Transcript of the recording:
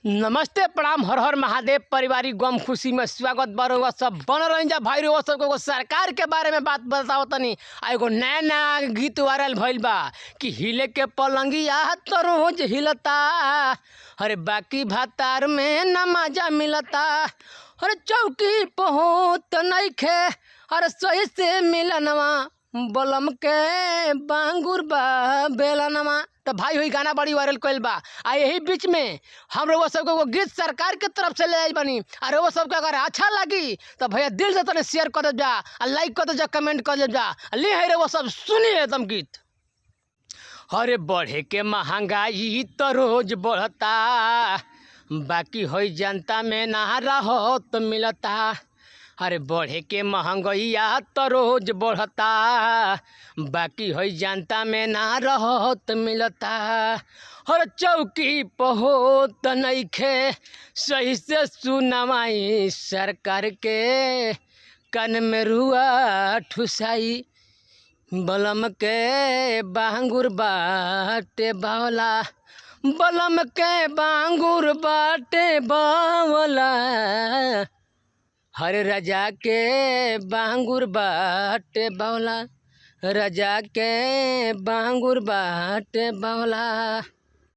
नमस्ते, प्रणाम, हर हर महादेव। पारिवारिक गम खुशी में स्वागत बा रउआ सब बनल रही जा। भाई, रउआ सबके एगो सरकार के बारे में बात बतावत तनी आ एगो नया नया गीत वायरल भइल बा कि हिले के पलंगिया तो रोज हिलता, अरे बाकी भातार में न मजा मिलता, अरे चौकी पहुँच नइखे, अरे सही से मिलनवा बलम के बांगुर बा बेलनवा। तो भाई हुई गाना बड़ी वायरल कइल बा आ यही बीच में हम रउआ सबके एगो गीत सरकार के तरफ से ले आइल बानी। आ रउआ सबके अगर अच्छा लगी तो भैया दिल से तनी शेयर कर जा आ लाइक कर जा, कमेंट कर जा। आ ले है रउआ सब सुनी एकदम गीत। अरे बढ़े के महंगाई तो रोज बढ़ता, बाकी होई जनता में ना राहत मिलता। अरे बढ़े के महंगाइया तो रोज बढ़ता, बाकी होई जनता में ना रहत मिलता। हर चौकी पहोत नइखे सही से सुनवाई सरकार के कन में रुआ ठुसाई। बलम के बांगुर बाटे बावला, बलम के बांगुर बाटे बावला, हर राजा के बांगुर बाटे बावला, राजा के बांगुर बाटे बावला।